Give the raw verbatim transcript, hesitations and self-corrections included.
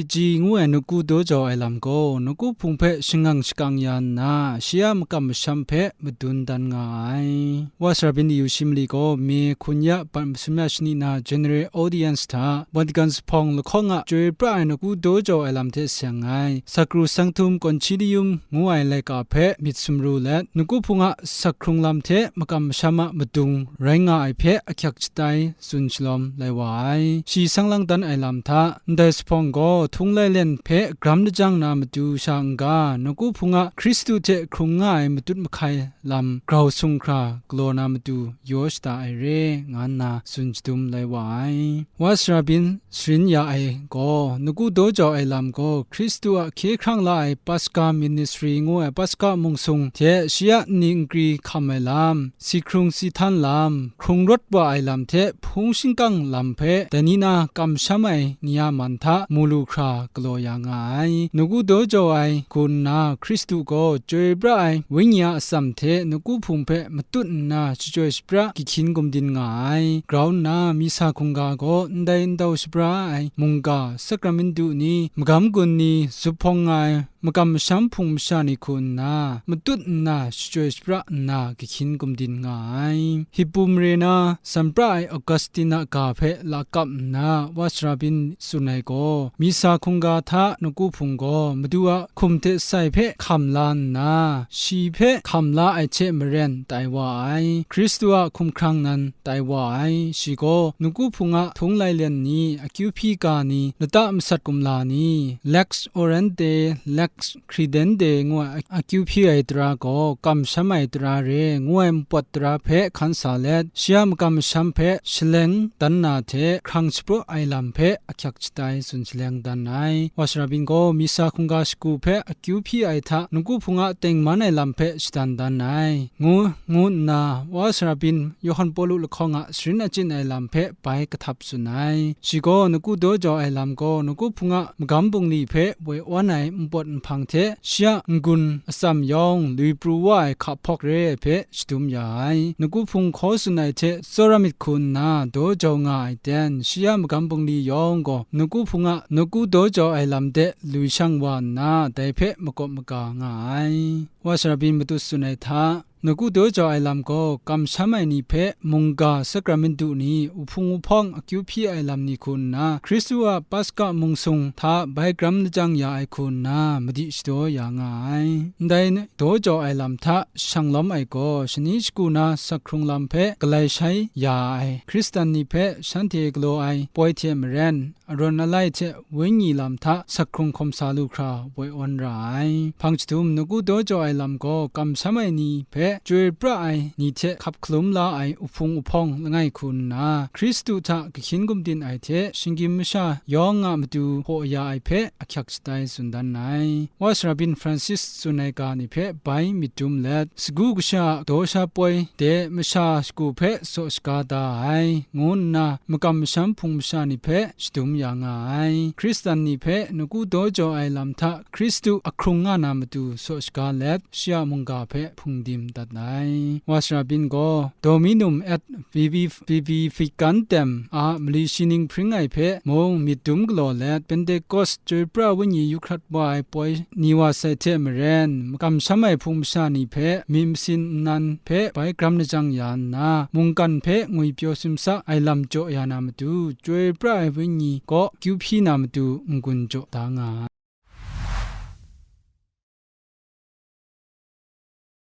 G G ngu ai nawku daw jau ai lam gaw, nawku hpung hpe shangang shakang ya nna, shi a makam masham hpe madun dan nga ai. Wa Sarabin di yu shi mali gaw, May hkun ya, bat masum ya shani na General Audience hta, Vatican zuphpawng lahkawng a chyoi pra ai nawku daw jau ai lam hte seng ai, Sacrosanctum Concilium ngu ai laika hpe myit sumru let, nawku hpung a sak hkrung lam hte makam masham a madung rai nga ai hpe ahkyak shatai tsun shalawm lai wa ai. Shi sang lang dan ai lam hta, ndai zuphpawng gaw htung lailen hpe gram lajang na matu sha n-ga, nawku hpung a Hkristu hte hkrung nga ai matut mahkai lam grau sung hkra galaw na matu yaw shada ai re, nga nna tsun shadum lai wa ai. Wa Sarabin sharin ya ai gaw, nawku daw jau ai lam gaw, Hkristu a hkye hkrang la ai Paska ministry ngu ai Paska mungsung hte shi a nni nkri hkam ai lam, si hkrung si htan lam, hkrung rawt wa ai lam hte hpung shingkang lam hpe, dai ni na kamsham ai ni a man hta mu lu hkra galaw ya nga ai. Nawku daw jau ai hku nna, Hkristu gaw chyoi pra ai Wenyi a atsam hte nawku hpung hpe matut nna shachyoi shapra gahkyin gumdin nga ai. Grau nna, misa hkungga gaw ndai ndau shapra ai mungga, sakramentu ni, magam gun ni, zuphpawng nga ai makam masham hpung masha ni hku nna, matut nna, shachyoi shapra nna, gahkyin gumdin nga ai. Hippu mare na, san pra ai Augustin a ga hpe lakap nna, Wa Sarabin tsun ai gaw, misa hkungga hta nawku hpung gaw, Madu a hkum hte sai hpe hkam la nna, shi hpe hkam la ai hte maren tai wa ai, Hkristu a hkumhkrang nan tai wa ai, shi gaw nawku hpung a htung lailen ni, akyu hpyi ga ni, lata masat kumla ni, Lex Orandi, Lex Credendi ngu ai akyu hpyi ai tara gaw, kamsham ai tara re ngu ai npawt tara hpe hkan sa let, shi a makam masham hpe shaleng dan na hte hkrang shapraw ai lam hpe ahkyak shatai tsun shaleng dan ai. Wa Sarabin gaw misa hkungga shagu hpe akyu hpyi ai hta, nawku hpung a tengman ai lam hpe shadan dan ai, ngu, ngu nna, Wa Sarabin Yawhan Pawlu lahkawng a sharin achyin ai lam hpe bai kahtap tsun ai. Shi gaw nawku daw jau ai lam gaw, nawku hpung a magam bungli hpe woi awn ai npawt nhpang hte, shi a n-gun atsam yawng lui pru wa ai hka hpawk re ai hpe shadum ya ai. Nawku hpung hkaw tsun ai hte tsawra myit hku nna daw jau nga ai ten, shi a magam bungli yawng gaw nawku hpung a nawku daw jau ai lam de lui shang wa nna, dai hpe makawp maga nga ai. Wa Sarabin matut tsun ai hta, nawku daw jau ai lam gaw, kamsham ai ni hpe mungga, sakramentu ni, uhpung uhpawng akyu hpyi ai lam ni hku nna, Hkristu a Paska mungsung hta bai gram lajang ya ai hku nna, madi shadaw ya nga ai. Ndai daw jau ai lam hta shang lawm ai gaw, shani shagu na sak hkrung lam hpe galai shai ya ai, Hkristan ni hpe shanhte galaw ai poi hte maren, arawn alai hte Wenyi lam hta sak hkrung hkawm sa lu hkra woi awn ra ai. Hpang jahtum, nawku daw jau ai lam gaw, kamsham ai ni hpe chyoi pra ai ni hte hkap hkalum la ai uhpung uhpawng langai hku nna, Hkristu hta gahkyin gumdin ai hte, shinggyim masha yawng a matu hpaw ya ai hpe ahkyak shatai tsun dan ai. Wa Sarabin Francis tsun ai ga ni hpe bai myit dum let, sagu kasha a daw sha poi de masha shagu hpe saw shaga da ai, ngu nna makam masham hpung masha ni hpe shadum ya nga ai. Hkristan ni hpe nawku daw jau ai lam hta Hkristu ahkrung nga na matu saw shaga let, shi a mungga hpe hpungdim dat ai. Wa Sarabin gaw Dominum et Vivi-, Vivificantem a mali shi ning hpring ai hpe mung myit dum galaw let, Pentekost chyoi pra Wenyi yu hkrat wa ai poi ni wa sai hte maren, makam sham ai hpung masha ni hpe myit masin nnan hpe bai gram lajang ya nna, mungkan hpe ngwi pyaw sumsa ai lam jaw ya na matu, chyoi pra ai Wenyi kaw kyu hpyi na matu n-gun jaw da nga ai.